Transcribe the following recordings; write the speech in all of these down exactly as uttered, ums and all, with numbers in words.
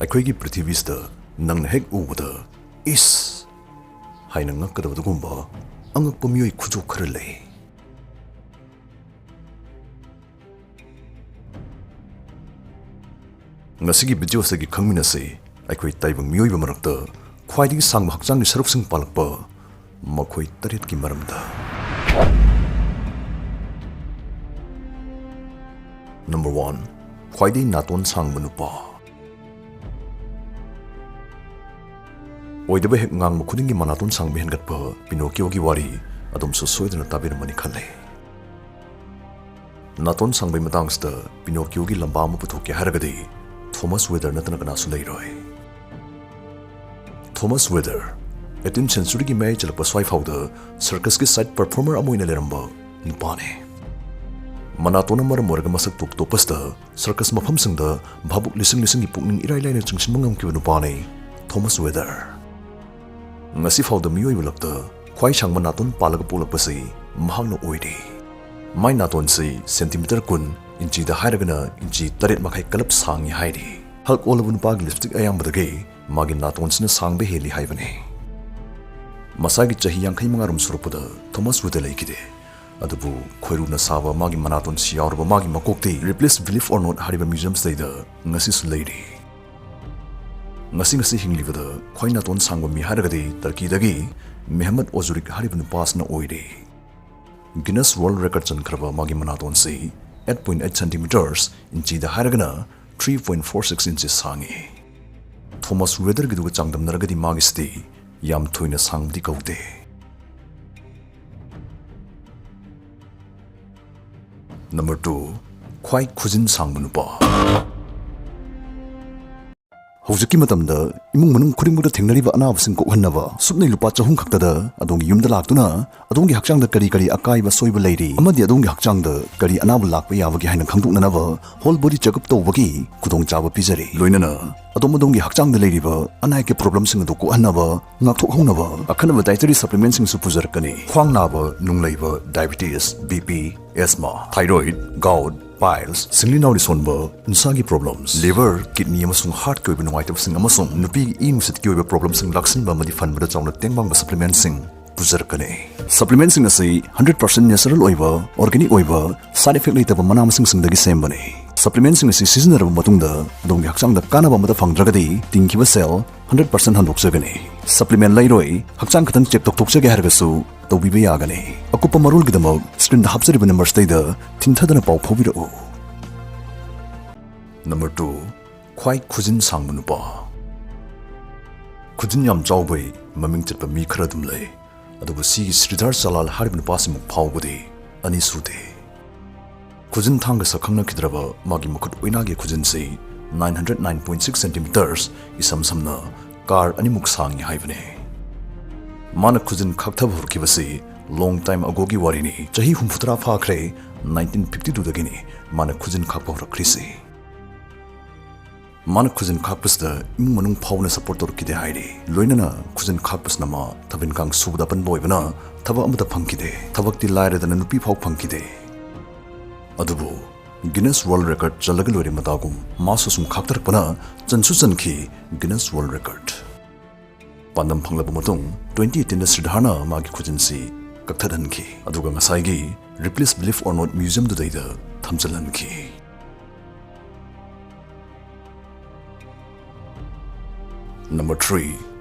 ꯑꯩꯈꯣꯏꯒꯤ ꯄ꯭ꯔꯤꯊꯤꯕꯤꯁꯤꯗ ꯅꯪꯅ ꯍꯦꯛ ꯎꯕꯗ "ꯏꯁ" ꯍꯥꯏꯅ ꯉꯛꯀꯗꯕ ꯑꯗꯨꯒꯨꯝꯕ ꯑꯉꯛꯄ ꯃꯤꯑꯣꯏ ꯈꯨꯖꯣꯞ ꯈꯔ ꯂꯩ꯫ ꯉꯁꯤꯒꯤ ꯚꯤꯗꯤꯑꯣꯁꯤꯗꯒꯤ ꯈꯪꯃꯤꯟꯅꯁꯤ, ꯑꯩꯈꯣꯏ ꯇꯥꯏꯕꯪ ꯃꯤꯑꯣꯏꯕ ꯃꯔꯛꯇ ꯈ꯭ꯋꯥꯏꯗꯒꯤ ꯁꯥꯡꯕ ꯍꯛꯆꯥꯡꯒꯤ ꯁꯔꯨꯛꯁꯤꯡ ꯄꯥꯜꯂꯛꯄ ꯃꯈꯣꯏ ꯇꯔꯦꯠꯀꯤ ꯃꯔꯝꯗ꯫ ꯅꯝꯕꯔ ꯋꯥꯟ, ꯈ꯭ꯋꯥꯏꯗꯒꯤ ꯅꯥꯇꯣꯟ ꯁꯥꯡꯕ ꯅꯨꯄꯥ꯫ ꯑꯣꯏꯗꯕ ꯍꯦꯛ ꯉꯥꯡꯕ ꯈꯨꯗꯤꯡꯒꯤ ꯃꯅꯥꯇꯣꯟ ꯁꯥꯡꯕ ꯍꯦꯟꯒꯠꯄ ꯄꯤꯅꯣꯀꯤꯌꯣꯒꯤ ꯋꯥꯔꯤ ꯑꯗꯣꯝꯁꯨ ꯁꯣꯏꯗꯅ ꯇꯥꯕꯤꯔꯝꯃꯅꯤ ꯈꯜꯂꯦ꯫ ꯅꯥꯇꯣꯟ ꯁꯥꯡꯕꯒꯤ ꯃꯇꯥꯡꯁꯤꯗ ꯄꯤꯅꯣꯀꯤꯌꯣꯒꯤ ꯂꯝꯕꯥ ꯑꯃ ꯄꯨꯊꯣꯛꯀꯦ ꯍꯥꯏꯔꯒꯗꯤ ꯊꯣꯃꯥꯁ ꯋꯦꯗꯔ ꯅꯠꯇꯅ ꯀꯅꯥꯁꯨ ꯂꯩꯔꯣꯏ꯫ ꯊꯣꯃꯥꯁ ꯋꯦꯗꯔ ꯑꯩꯠꯇꯤꯟ ꯁꯦꯟꯆꯨꯔꯤꯒꯤ ꯃꯌꯥꯏ ꯆꯜꯂꯛꯄ ꯁ꯭ꯋꯥꯏ ꯐꯥꯎꯗ ꯁꯔꯀꯁꯀꯤ ꯁꯥꯏꯠ ꯄꯔꯐꯣꯔꯃꯔ ꯑꯃ ꯑꯣꯏꯅ ꯂꯩꯔꯝꯕ ꯅꯨꯄꯥꯅꯤ꯫ ꯃꯅꯥꯇꯣꯟꯅ ꯃꯔꯝ ꯑꯣꯏꯔꯒ ꯃꯁꯛ ꯇꯣꯞ ꯇꯣꯞꯄꯁꯤꯗ ꯁꯔꯀꯁ ꯃꯐꯝꯁꯤꯡꯗ ꯚꯥꯕꯨꯛ ꯂꯤꯁꯤꯡ ꯂꯤꯁꯤꯡꯒꯤ ꯄꯨꯛꯅꯤꯡ ꯏꯔꯥꯏ ꯂꯥꯏꯅ ꯆꯤꯡꯁꯤꯟꯕ ꯉꯝꯈꯤꯕ ꯅꯨꯄꯥꯅꯤ ꯊꯣꯃꯥꯁ ꯋꯦꯗꯔ꯫ ꯉꯁꯤ ꯐꯥꯎꯗ ꯃꯤꯑꯣꯏꯕ ꯂꯛꯇ ꯈ꯭ꯋꯥꯏ ꯁꯥꯡꯕ ꯅꯥꯇꯣꯟ ꯄꯥꯜꯂꯒ ꯄꯣꯛꯂꯛꯄꯁꯤ ꯃꯍꯥꯛꯅ ꯑꯣꯏꯔꯤ꯫ ꯃꯥꯏ ꯅꯥꯇꯣꯟꯁꯤ ꯁꯦꯟꯇꯤꯃꯤꯇꯔ ꯀꯨꯟ, ꯏꯟꯆꯤꯗ ꯍꯥꯏꯔꯒꯅ ꯏꯟꯆꯤ ꯇꯔꯦꯠ ꯃꯈꯥꯏ ꯀꯂꯞ ꯁꯥꯡꯉꯤ ꯍꯥꯏꯔꯤ꯫ ꯍꯜꯛ ꯑꯣꯜꯂꯕ ꯅꯨꯄꯥꯒꯤ ꯂꯤꯞꯁꯇꯤꯛ ꯑꯌꯥꯝꯕꯗꯒꯤ ꯃꯥꯒꯤ ꯅꯥꯇꯣꯟꯁꯤꯅ ꯁꯥꯡꯕ ꯍꯦꯜꯂꯤ ꯍꯥꯏꯕꯅꯤ꯫ ꯃꯁꯥꯒꯤ ꯆꯍꯤ ꯌꯥꯡꯈꯩ ꯃꯉꯥꯔꯣꯝ ꯁꯨꯔꯛꯄꯗ ꯊꯣꯃꯥꯁ ꯋꯦꯗꯔ ꯂꯩꯈꯤꯗꯦ꯫ ꯑꯗꯨꯕꯨ ꯈꯣꯏꯔꯨꯅ ꯁꯥꯕ ꯃꯥꯒꯤ ꯃꯅꯥꯇꯣꯟꯁꯤ ꯌꯥꯎꯔꯕ ꯃꯥꯒꯤ ꯃꯀꯣꯛꯇꯤ ꯔꯤꯄ꯭ꯂꯤꯁ ꯕꯤꯂꯤꯐ ꯑꯣꯔ ꯅꯣꯠ ꯍꯥꯏꯔꯤꯕ ꯃ꯭ꯌꯨꯖꯤꯌꯝꯁꯤꯗꯩꯗ ꯉꯁꯤꯁꯨ ꯂꯩꯔꯤ꯫ ꯉꯁꯤ ꯉꯁꯤ ꯍꯤꯡꯂꯤꯕꯗ ꯈ꯭ꯋꯥꯏ ꯅꯥꯇꯣꯟ ꯁꯥꯡꯕ ꯃꯤ ꯍꯥꯏꯔꯒꯗꯤ ꯇꯔꯀꯤꯗꯒꯤ ꯃꯦꯍꯃꯠ ꯑꯣꯖꯨꯔꯤꯛ ꯍꯥꯏꯔꯤꯕ ꯅꯨꯄꯥꯁꯤꯅ ꯑꯣꯏꯔꯤ꯫ ꯒꯤꯅꯁ ꯋꯥꯔꯜ ꯔꯦꯀꯣꯔꯗ ꯆꯟꯈ꯭ꯔꯕ ꯃꯥꯒꯤ ꯃꯅꯥꯇꯣꯟꯁꯤ eight point eight centimeters, ꯏꯟꯆꯤꯗ ꯍꯥꯏꯔꯒꯅ three point four six inches ꯁꯥꯡꯉꯤ꯫ ꯊꯣꯃꯥꯁ ꯋꯦꯗꯔꯒꯤꯗꯨꯒ ꯆꯥꯡꯗꯝꯅꯔꯒꯗꯤ ꯃꯥꯒꯤꯁꯤꯗꯤ ꯌꯥꯝ ꯊꯣꯏꯅ ꯁꯥꯡꯕꯗꯤ ꯀꯧꯗꯦ꯫ ꯅꯝꯕꯔ ꯇꯨ, ꯈ꯭ꯋꯥꯏ ꯈꯨꯖꯤꯟ ꯁꯥꯡꯕ ꯅꯨꯄꯥ꯫ ꯍꯧꯖꯤꯛꯀꯤ ꯃꯇꯝꯗ ꯏꯃꯨꯡ ꯃꯅꯨꯡ ꯈꯨꯗꯤꯡꯃꯛꯇ ꯊꯦꯡꯅꯔꯤꯕ ꯑꯅꯥꯕꯁꯤꯡ ꯀꯣꯛꯍꯟꯅꯕ ꯁꯨꯞꯅꯩ ꯂꯨꯄꯥ ꯆꯍꯨꯝ ꯈꯛꯇꯗ ꯑꯗꯣꯝꯒꯤ ꯌꯨꯝꯗ ꯂꯥꯛꯇꯨꯅ ꯑꯗꯣꯝꯒꯤ ꯍꯛꯆꯥꯡꯗ ꯀꯔꯤ ꯀꯔꯤ ꯑꯀꯥꯏꯕ ꯑꯁꯣꯏꯕ ꯂꯩꯔꯤ ꯑꯃꯗꯤ ꯑꯗꯣꯝꯒꯤ ꯍꯛꯆꯥꯡꯗ ꯀꯔꯤ ꯑꯅꯥꯕ ꯂꯥꯛꯄ ꯌꯥꯕꯒꯦ ꯍꯥꯏꯅ ꯈꯪꯗꯣꯛꯅꯅꯕ ꯍꯣꯜ ꯕꯣꯗꯤ ꯆꯦꯛꯑꯞ ꯇꯧꯕꯒꯤ ꯈꯨꯗꯣꯡꯆꯥꯕ ꯄꯤꯖꯔꯤ꯫ ꯂꯣꯏꯅꯅ ꯑꯗꯣꯝ ꯑꯗꯣꯝꯒꯤ ꯍꯛꯆꯥꯡꯗ ꯂꯩꯔꯤꯕ ꯑꯅꯥ ꯑꯌꯦꯛꯀꯤ ꯄ꯭ꯔꯣꯕ꯭ꯂꯦꯝꯁꯤꯡ ꯑꯗꯨ ꯀꯣꯛꯍꯟꯅꯕ, ꯉꯥꯛꯊꯣꯛꯍꯧꯅꯕ ꯑꯈꯟꯅꯕ ꯗꯥꯏꯇꯔꯤ ꯁꯄ꯭ꯂꯤꯃꯦꯟꯁꯤꯡꯁꯨ ꯄꯨꯖꯔꯛꯀꯅꯤ꯫ ꯈ꯭ꯋꯥꯡ ꯅꯥꯕ, ꯅꯨꯡ ꯂꯩꯕ, diabetes, B P, asthma, thyroid, gout, piles, ꯁꯤꯡꯂꯤ ꯅꯥꯎꯔꯤ ꯁꯣꯟꯕ, ꯎꯟꯁꯥꯒꯤ problems, liver, kidney ꯑꯃꯁꯨꯡ heartꯀꯤ ꯑꯣꯏꯕ ꯅꯨꯡꯉꯥꯏꯇꯕꯁꯤꯡ ꯑꯃꯁꯨꯡ ꯅꯨꯄꯤꯒꯤ ꯏ ꯅꯨꯡꯁꯤꯠꯀꯤ ꯑꯣꯏꯕ problemꯁꯤꯡ ꯂꯥꯛꯁꯤꯟꯕ ꯑꯃꯗꯤ ꯐꯟꯕꯗ ꯆꯥꯎꯅ ꯇꯦꯡ ꯋꯥꯡꯕ supplementꯁꯤꯡ ꯄꯨꯖꯔꯛꯀꯅꯤ꯫ Supplementꯁꯤꯡ ꯑꯁꯤ hundred percent natural ꯑꯣꯏꯕ, organic ꯑꯣꯏꯕ, side effect ꯂꯩꯇꯕ ꯃꯅꯥ ꯃꯁꯤꯡꯁꯤꯡꯗꯒꯤ ꯁꯦꯝꯕꯅꯤ꯫ Supplementꯁꯤꯡ ꯑꯁꯤ ꯁꯤꯖꯤꯟꯅꯔꯕ ꯃꯇꯨꯡꯗ ꯑꯗꯣꯝꯒꯤ ꯍꯛꯆꯥꯡꯗ ꯀꯥꯟꯅꯕ ꯑꯃꯠꯇ ꯐꯪꯗ꯭ꯔꯒꯗꯤ ꯇꯤꯡꯈꯤꯕ ꯁꯦꯜ hundred percent ꯍꯟꯗꯣꯛꯆꯒꯅꯤ꯫ Supplement ꯂꯩꯔꯣꯏ, ꯍꯛꯆꯥꯡ ꯈꯛꯇꯪ check ꯇꯧꯊꯣꯛꯆꯒꯦ ꯍꯥꯏꯔꯒꯁꯨ ꯇꯧꯕꯤꯕ ꯌꯥꯒꯅꯤ꯫ ꯑꯀꯨꯞꯄ ꯃꯔꯣꯜꯒꯤꯗꯃꯛ screenꯗ ꯍꯥꯞꯆꯔꯤꯕ numberꯁꯤꯗꯩꯗ ꯊꯤꯡꯊꯗꯅ ꯄꯥꯎ ꯐꯥꯎꯕꯤꯔꯛꯎ꯫ Number two, ꯈ꯭ꯋꯥꯏ ꯈꯨꯖꯤꯟ ꯁꯥꯡꯕ ꯅꯨꯄꯥ꯫ ꯈꯨꯖꯤꯟ ꯌꯥꯝ ꯆꯥꯎꯕꯩ ꯃꯃꯤꯡ ꯆꯠꯄ ꯃꯤ ꯈꯔ ꯑꯗꯨꯝ ꯂꯩ, ꯑꯗꯨꯕꯨ ꯁꯤꯒꯤ ꯁ꯭ꯔꯤꯙꯔ ꯆꯂꯥꯜ ꯍꯥꯏꯔꯤꯕ ꯅꯨꯄꯥꯁꯤꯃꯨꯛ ꯐꯥꯎꯕꯗꯤ ꯑꯅꯤ ꯁꯨꯗꯦ꯫ ꯈꯨꯖꯤꯟ ꯊꯥꯡꯒ ꯁꯛꯈꯪꯅꯈꯤꯗ꯭ꯔꯕ ꯃꯥꯒꯤ ꯃꯈꯨꯠ ꯑꯣꯏꯅꯥꯒꯤ ꯈꯨꯖꯤꯟꯁꯤ nine hundred nine point six centimeters, ꯏꯁꯝ ꯁꯝꯅ car ꯑꯅꯤꯃꯨꯛ ꯁꯥꯡꯉꯤ ꯍꯥꯏꯕꯅꯤ꯫ ꯃꯥꯅ ꯈꯨꯖꯤꯟ ꯈꯥꯛꯊꯕ ꯍꯧꯔꯛꯈꯤꯕꯁꯤ long time agoꯒꯤ ꯋꯥꯔꯤꯅꯤ꯫ ꯆꯍꯤ ꯍꯨꯝꯐꯨꯇꯔꯥ ꯐꯥꯈ꯭ꯔꯦ, nineteen fifty twoꯗꯒꯤꯅꯤ ꯃꯥꯅ ꯈꯨꯖꯤꯟ ꯈꯥꯛꯄ ꯍꯧꯔꯛꯈ꯭ꯔꯤꯁꯤ꯫ ꯃꯥꯅ ꯈꯨꯖꯤꯟ ꯈꯥꯛꯄꯁꯤꯗ ꯏꯃꯨꯡ ꯃꯅꯨꯡ ꯐꯥꯎꯕꯅ support ꯇꯧꯔꯛꯈꯤꯗꯦ ꯍꯥꯏꯔꯤ꯫ ꯂꯣꯏꯅꯅ ꯈꯨꯖꯤꯟ ꯈꯥꯛꯄꯁꯤꯅ ꯃꯥ ꯊꯕꯛ ꯏꯟꯈꯥꯡ ꯁꯨꯕꯗ ꯑꯄꯟꯕ ꯑꯣꯏꯕꯅ ꯊꯕꯛ ꯑꯃꯠꯇ ꯐꯪꯈꯤꯗꯦ꯫ ꯊꯕꯛꯇꯤ ꯂꯥꯏꯔꯗꯅ ꯅꯨꯄꯤ ꯐꯥꯎ ꯐꯪꯈꯤꯗꯦ꯫ ꯑꯗꯨꯕꯨ Guinness World Record ꯆꯜꯂꯒ ꯂꯣꯏꯔꯦ ꯃꯇꯥꯒꯨꯝ ꯃꯥꯁꯨ ꯁꯨꯝ ꯈꯥꯛꯇꯔꯛꯄꯅ ꯆꯟꯁꯨ ꯆꯟꯈꯤ Guinness World Record꯫ ꯄꯥꯟꯗꯝ ꯐꯪꯂꯕ ꯃꯇꯨꯡ twenty eighteenꯗ ꯁ꯭ꯔꯤꯙꯔꯅ ꯃꯥꯒꯤ ꯈꯨꯖꯤꯟꯁꯤ ꯀꯛꯊꯠꯍꯟꯈꯤ, ꯑꯗꯨꯒ ꯉꯁꯥꯏꯒꯤ Ripley's Believe or Not Museumꯗꯨꯗꯩꯗ ꯊꯝꯖꯤꯜꯍꯟꯈꯤ꯫ Number three,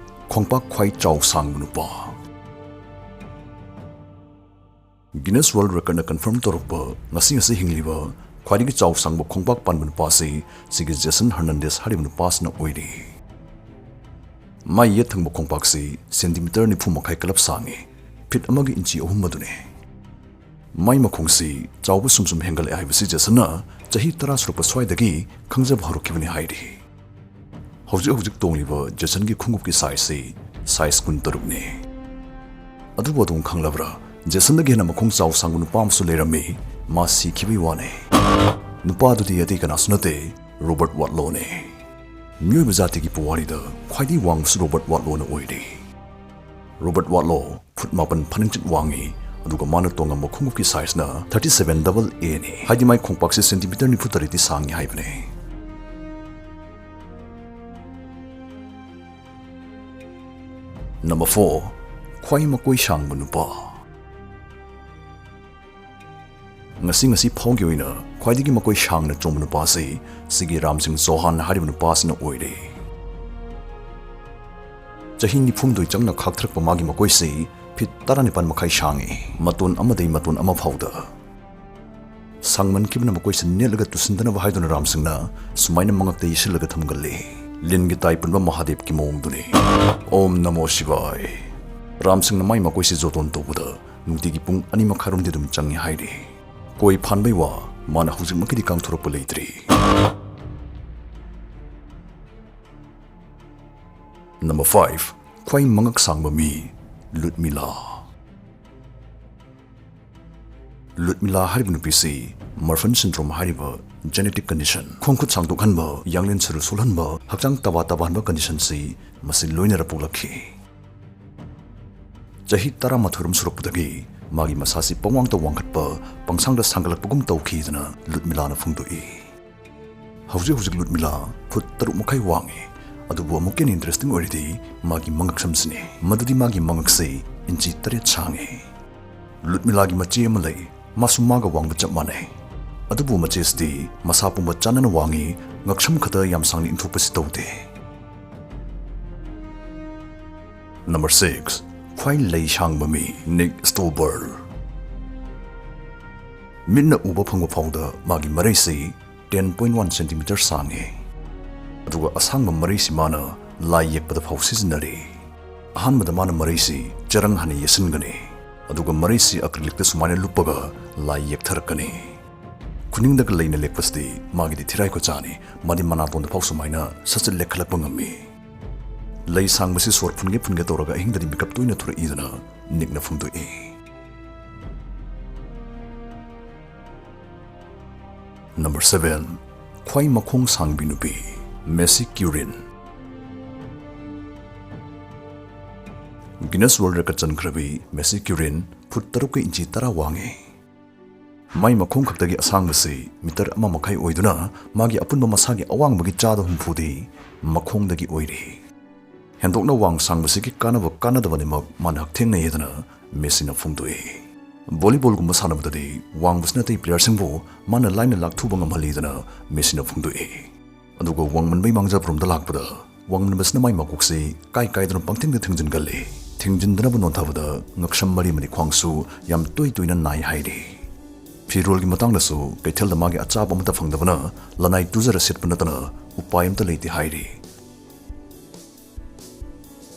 ꯈꯣꯡꯄꯥꯛ ꯈ꯭ꯋꯥꯏ ꯆꯥꯎ ꯁꯥꯡꯕ ꯅꯨꯄꯥ꯫ Guinness World Recordꯅ confirm ꯇꯧꯔꯛꯄ ꯉꯁꯤ ꯉꯁꯤ ꯍꯤꯡꯂꯤꯕ ꯈ꯭ꯋꯥꯏꯗꯒꯤ ꯆꯥꯎ ꯁꯥꯡꯕ ꯈꯣꯡꯄꯥꯛ ꯄꯥꯟꯕ ꯅꯨꯄꯥꯁꯤ ꯁꯤꯒꯤ Jason Hernandez ꯍꯥꯏꯔꯤꯕ ꯅꯨꯄꯥꯁꯤꯅ ꯑꯣꯏꯔꯤ꯫ ꯃꯥꯏ ꯌꯦꯠ ꯊꯪꯕ ꯈꯣꯡꯄꯥꯛꯁꯤ centimeter ꯅꯤꯐꯨ ꯃꯈꯥꯏ ꯀꯂꯞ ꯁꯥꯡꯉꯤ, feet ꯑꯃꯒ inch ꯑꯍꯨꯝ ꯑꯗꯨꯅꯤ꯫ ꯃꯥꯏ ꯃꯈꯣꯡꯁꯤ ꯆꯥꯎꯕ ꯁꯨꯝ ꯁꯨꯝ ꯍꯦꯟꯒꯠꯂꯛꯑꯦ ꯍꯥꯏꯕꯁꯤ ꯖꯦꯁꯟꯅ ꯆꯍꯤ ꯇꯔꯥ ꯁꯨꯔꯛꯄ ꯁ꯭ꯋꯥꯏꯗꯒꯤ ꯈꯪꯖꯕ ꯍꯧꯔꯛꯈꯤꯕꯅꯤ ꯍꯥꯏꯔꯤ꯫ ꯍꯧꯖꯤꯛ ꯍꯧꯖꯤꯛ ꯇꯣꯡꯂꯤꯕ ꯖꯦꯁꯟꯒꯤ ꯈꯣꯡꯎꯞꯀꯤ sizeꯁꯤ size ꯀꯨꯟꯇꯔꯨꯛꯅꯤ꯫ ꯑꯗꯨꯕꯨ ꯑꯗꯣꯝ ꯈꯪꯂꯕ꯭ꯔꯥ? ꯖꯦꯁꯟꯗꯒꯤ ꯍꯦꯟꯅ ꯃꯈꯣꯡ ꯆꯥꯎ ꯁꯥꯡꯕ ꯅꯨꯄꯥ ꯑꯃꯁꯨ ꯂꯩꯔꯝꯃꯤ꯫ ꯃꯥ ꯁꯤꯈꯤꯕꯒꯤ ꯋꯥꯅꯤ꯫ ꯅꯨꯄꯥ ꯑꯗꯨꯗꯤ ꯑꯇꯩ ꯀꯅꯥꯁꯨ ꯅꯠꯇꯦ, ꯔꯣꯕꯔꯠ ꯋꯥꯠꯂꯣꯅꯤ꯫ ꯃꯤꯑꯣꯏꯕ ꯖꯥꯇꯤꯒꯤ ꯄꯨꯋꯥꯔꯤꯗ ꯈ꯭ꯋꯥꯏꯗꯒꯤ ꯋꯥꯡꯕꯁꯨ ꯔꯣꯕꯔꯠ ꯋꯥꯠꯂꯣꯅ ꯑꯣꯏꯔꯤ꯫ ꯔꯣꯕꯔꯠ ꯋꯥꯠꯂꯣ ꯐꯨꯠ ꯃꯥꯄꯟ ꯐꯥꯅꯤꯡꯆꯤꯠ ꯋꯥꯡꯉꯤ, ꯑꯗꯨꯒ ꯃꯥꯅ ꯇꯣꯡꯉꯝꯕ ꯈꯣꯡꯎꯞꯀꯤ ꯁꯥꯏꯖꯅ ꯊꯥꯔꯇꯤ ꯁꯚꯦꯟ ꯗꯕꯜ ꯑꯦꯅꯤ꯫ ꯍꯥꯏꯗꯤ ꯃꯥꯏ ꯈꯣꯡꯄꯥꯛꯁꯤ ꯁꯦꯟꯇꯤꯃꯤꯇꯔ ꯅꯤꯐꯨ ꯇꯔꯦꯠꯇꯤ ꯁꯥꯡꯉꯤ ꯍꯥꯏꯕꯅꯤ꯫ ꯅꯝꯕꯔ ꯐꯣꯔ, ꯈ꯭ꯋꯥꯏ ꯃꯀꯣꯏ ꯁꯥꯡꯕ ꯅꯨꯄꯥ꯫ ꯉꯁꯤ, ꯉꯁꯤ ꯐꯥꯎꯒꯤ ꯑꯣꯏꯅ ꯈ꯭ꯋꯥꯏꯗꯒꯤ ꯃꯀꯣꯏ ꯁꯥꯡꯅ ꯆꯣꯡꯕ ꯅꯨꯄꯥꯁꯤ ꯁꯤꯒꯤ ꯔꯥꯝꯁꯤꯡ ꯆꯧꯍꯥꯟ ꯍꯥꯏꯔꯤꯕ ꯅꯨꯄꯥꯁꯤꯅ ꯑꯣꯏꯔꯦ꯫ ꯆꯍꯤ ꯅꯤꯐꯨꯍꯨꯝꯗꯣꯏ ꯆꯪꯅ ꯈꯥꯛꯊꯔꯛꯄ ꯃꯥꯒꯤ ꯃꯀꯣꯏꯁꯤ ꯐꯤꯠ ꯇꯔꯥꯅꯤꯄꯥꯟ ꯃꯈꯥꯏ ꯁꯥꯡꯉꯤ, ꯃꯇꯣꯟ ꯑꯃꯗꯩ ꯃꯇꯣꯟ ꯑꯃ ꯐꯥꯎꯗ꯫ ꯁꯥꯡꯃꯟꯈꯤꯕꯅ ꯃꯀꯣꯏꯁꯤ ꯅꯦꯠꯂꯒ ꯇꯨꯁꯤꯟꯗꯅꯕ ꯍꯥꯏꯗꯨꯅ ꯔꯥꯝꯁꯤꯡꯅ ꯁꯨꯃꯥꯏꯅ ꯃꯉꯛꯇ ꯌꯩꯁꯤꯜꯂꯒ ꯊꯝꯒꯜꯂꯤ꯫ ꯂꯤꯟꯒꯤ ꯇꯥꯏ ꯄꯨꯟꯕ ꯃꯍꯥꯗꯦꯕꯀꯤ ꯃꯑꯣꯡꯗꯨꯅꯤ꯫ ꯑꯣꯝ ꯅꯃꯣ ꯁꯤꯚꯥꯏ꯫ ꯔꯥꯝꯁꯤꯡꯅ ꯃꯥꯏ ꯃꯀꯣꯏꯁꯤ ꯖꯣꯇꯣꯟ ꯇꯧꯕꯗ ꯅꯨꯡꯇꯤꯒꯤ ꯄꯨꯡ ꯑꯅꯤ ꯃꯈꯥꯏꯔꯣꯝꯗꯤ ꯑꯗꯨꯝ ꯆꯪꯉꯤ ꯍꯥꯏꯔꯤ꯫ ꯀꯣꯏ ꯐꯥꯟꯕꯩ ꯋꯥ ꯃꯥꯅ ꯍꯧꯖꯤꯛꯃꯛꯀꯤꯗꯤ ꯀꯥꯡꯊꯣꯔꯛꯄ ꯂꯩꯇ꯭ꯔꯤ꯫ ꯅꯝꯕꯔ ꯐꯥꯏꯚ, ꯈ꯭ꯋꯥꯏ ꯃꯉꯛ ꯁꯥꯡꯕ ꯃꯤ, ꯂꯨꯠꯃꯤꯂꯥ꯫ ꯂꯨꯠꯃꯤꯂꯥ ꯍꯥꯏꯔꯤꯕ ꯅꯨꯄꯤꯁꯤ ꯃꯔꯐꯟ ꯁꯤꯟꯗ꯭ꯔꯣꯝ ꯍꯥꯏꯔꯤꯕ genetic condition, ꯈꯣꯡ ꯈꯨꯠ ꯁꯥꯡꯗꯣꯛꯍꯟꯕ, ꯌꯥꯡꯂꯦꯟ ꯁꯔꯨ ꯁꯣꯜꯍꯟꯕ, ꯍꯛꯆꯥꯡ ꯇꯕꯥ ꯇꯕꯥꯍꯟꯕ condition ꯁꯤ ꯃꯁꯤ ꯂꯣꯏꯅꯔ ꯄꯣꯛꯂꯛꯈꯤ꯫ ꯆꯍꯤ ꯇꯔꯥꯃꯥꯊꯣꯏꯔꯣꯝ ꯁꯨꯔꯛꯄꯗꯒꯤ ꯃꯥꯒꯤ ꯃꯁꯥꯁꯤ ꯄꯪꯋꯥꯡꯇ ꯋꯥꯡꯈꯠꯄ, ꯄꯪꯁꯥꯡꯗ ꯁꯥꯡꯒꯠꯂꯛꯄꯒꯨꯝ ꯇꯧꯈꯤꯗꯅ ꯂꯨꯠꯃꯤꯂꯥꯅ ꯐꯣꯡꯗꯣꯛꯏ꯫ ꯍꯧꯖꯤꯛ ꯍꯧꯖꯤꯛ ꯂꯨꯠꯃꯤꯂꯥ ꯐꯨꯠ ꯇꯔꯨꯛ ꯃꯈꯥꯏ ꯋꯥꯡꯉꯤ, ꯑꯗꯨꯕꯨ ꯑꯃꯨꯛꯀ ꯍꯦꯟꯅ interesting ꯑꯣꯏꯔꯤꯗꯤ ꯃꯥꯒꯤ ꯃꯉꯛꯁꯝꯁꯤꯅꯤ, ꯃꯗꯨꯗꯤ ꯃꯥꯒꯤ ꯃꯉꯛꯁꯤ ꯏꯟꯆꯤ ꯇꯔꯦꯠ ꯁꯥꯡꯉꯤ꯫ ꯂꯨꯠꯃꯤꯂꯥꯒꯤ ꯃꯆꯦ ꯑꯃ ꯂꯩ, ꯃꯥꯁꯨ ꯃꯥꯒ ꯋꯥꯡꯕ ꯆꯞ ꯃꯥꯟꯅꯩ꯫ ꯑꯗꯨꯕꯨ ꯃꯆꯦꯁꯤꯗꯤ ꯃꯁꯥ ꯄꯨꯝꯕ ꯆꯥꯟꯅꯅ ꯋꯥꯡꯉꯤ, ꯉꯛꯁꯝ ꯈꯛꯇ ꯌꯥꯝ ꯁꯥꯡꯅ ꯏꯟꯊꯣꯛꯄꯁꯤ ꯇꯧꯗꯦ꯫ ꯅꯝꯕꯔ ꯁꯤꯛꯁ, ꯈ꯭ꯋꯥꯏ ꯂꯩ ꯁꯥꯡꯕ ꯃꯤ, ꯅꯤꯛ ꯁ꯭ꯇꯣꯕꯔ꯫ ꯃꯤꯠꯅ ꯎꯕ ꯐꯪꯕ ꯐꯥꯎꯗ ꯃꯥꯒꯤ ꯃꯔꯩꯁꯤ ten point one centimeter ꯁꯥꯡꯉꯤ꯫ ꯑꯗꯨꯒ ꯑꯁꯥꯡꯕ ꯃꯔꯩꯁꯤ ꯃꯥꯅ ꯂꯥꯏ ꯌꯦꯛꯄꯗ ꯐꯥꯎ ꯁꯤꯖꯤꯟꯅꯔꯤ꯫ ꯑꯍꯥꯟꯕꯗ ꯃꯥꯅ ꯃꯔꯩꯁꯤ ꯆꯔꯪ ꯍꯥꯟꯅ ꯌꯦꯠꯁꯤꯟꯒꯅꯤ, ꯑꯗꯨꯒ ꯃꯔꯩꯁꯤ acrylicꯇ ꯁꯨꯃꯥꯏꯅ ꯂꯨꯞꯄꯒ ꯂꯥꯏ ꯌꯦꯛꯊꯔꯛꯀꯅꯤ꯫ ꯈꯨꯅꯤꯡꯗꯒ ꯂꯩꯅ ꯂꯦꯛꯄꯁꯤꯗꯤ ꯃꯥꯒꯤꯗꯤ ꯊꯤꯔꯥꯏ ꯈꯨꯆꯥꯅꯤ, ꯃꯥꯗꯤ ꯃꯅꯥꯇꯣꯟꯗ ꯐꯥꯎ ꯁꯨꯃꯥꯏꯅ ꯁꯠ ꯁꯠ ꯂꯦꯛꯈꯠꯂꯛꯄ ꯉꯝꯃꯤ꯫ ꯂꯩ ꯁꯥꯡꯕꯁꯤ ꯁꯣꯔ ꯐꯨꯟꯒꯦ ꯐꯨꯟꯒꯦ ꯇꯧꯔꯒ ꯑꯍꯤꯡꯗꯗꯤ ꯃꯤꯀꯞ ꯇꯣꯏꯅ ꯊꯣꯔꯛꯏꯗꯅ ꯅꯤꯛꯅ ꯐꯣꯡꯗꯣꯛꯏ꯫ ꯅꯝꯕꯔ ꯁꯚꯦꯟ, ꯈ꯭ꯋꯥꯏ ꯃꯈꯣꯡ ꯁꯥꯡꯕꯤ ꯅꯨꯄꯤ, ꯃꯦꯁꯤ ꯀ꯭ꯌꯨꯔꯤꯟ꯫ ꯒꯤꯅꯁ ꯋꯥꯔꯜꯗ ꯔꯦꯀꯣꯔꯗ ꯆꯟꯈ꯭ꯔꯕꯤ ꯃꯦꯁꯤ ꯀ꯭ꯌꯨꯔꯤꯟ ꯐꯨꯠ ꯇꯔꯨꯛꯀ ꯏꯟꯆꯤ ꯇꯔꯥ ꯋꯥꯡꯉꯤ꯫ ꯃꯥꯏ ꯃꯈꯣꯡ ꯈꯛꯇꯒꯤ ꯑꯁꯥꯡꯕꯁꯤ ꯃꯤꯇꯔ ꯑꯃ ꯃꯈꯥꯏ ꯑꯣꯏꯗꯨꯅ ꯃꯥꯒꯤ ꯑꯄꯨꯟꯕ ꯃꯁꯥꯒꯤ ꯑꯋꯥꯡꯕꯒꯤ ꯆꯥꯗ ꯍꯨꯝꯐꯨꯗꯤ ꯃꯈꯣꯡꯗꯒꯤ ꯑꯣꯏꯔꯤ꯫ ꯍꯦꯟꯗꯣꯛꯅ ꯋꯥꯡ ꯁꯥꯡꯕꯁꯤꯒꯤ ꯀꯥꯟꯅꯕ ꯀꯥꯟꯅꯗꯕꯅꯤꯃꯛ ꯃꯥꯅ ꯍꯛꯊꯦꯡꯅꯩ ꯍꯥꯏꯗꯅ ꯃꯦꯁꯤꯅ ꯐꯣꯡꯗꯣꯛꯏ꯫ ꯚꯣꯂꯤꯕꯣꯜꯒꯨꯝꯕ ꯁꯥꯟꯅꯕꯗꯗꯤ ꯋꯥꯡꯕꯁꯤꯅ ꯑꯇꯩ ꯄ꯭ꯂꯦꯌꯔꯁꯤꯡꯕꯨ ꯃꯥꯅ ꯂꯥꯏꯅ ꯂꯥꯛꯊꯨꯕ ꯉꯝꯍꯜꯂꯤꯗꯅ ꯃꯦꯁꯤꯅ ꯐꯣꯡꯗꯣꯛꯏ꯫ ꯑꯗꯨꯒ ꯋꯥꯡꯃꯟꯕꯩ ꯃꯥꯡꯖꯕꯔꯣꯝꯗ ꯂꯥꯛꯄꯗ ꯋꯥꯡꯃꯟꯕꯁꯤꯅ ꯃꯥꯏ ꯃꯀꯣꯛꯁꯤ ꯀꯥꯏ ꯀꯥꯏꯗꯅ ꯄꯪꯊꯤꯡꯗ ꯊꯤꯡꯖꯤꯟꯒꯜꯂꯤ꯫ ꯊꯤꯡꯖꯤꯟꯗꯅꯕ ꯅꯣꯟꯊꯕꯗ ꯉꯛꯁꯝ ꯃꯔꯤ ꯑꯃꯗꯤ ꯈ꯭ꯋꯥꯡꯁꯨ ꯌꯥꯝ ꯇꯣꯏ ꯇꯣꯏꯅ ꯅꯥꯏ ꯍꯥꯏꯔꯤ꯫ ꯐꯤꯔꯣꯜꯒꯤ ꯃꯇꯥꯡꯗꯁꯨ ꯀꯩꯊꯦꯜꯗ ꯃꯥꯒꯤ ꯑꯆꯥꯕ ꯑꯃꯠꯇ ꯐꯪꯗꯕꯅ ꯂꯅꯥꯏ ꯇꯨꯖꯔ ꯁꯦꯠꯄ ꯅꯠꯇꯅ ꯎꯄꯥꯏ ꯑꯃꯠꯇ ꯂꯩꯇꯦ ꯍꯥꯏꯔꯤ꯫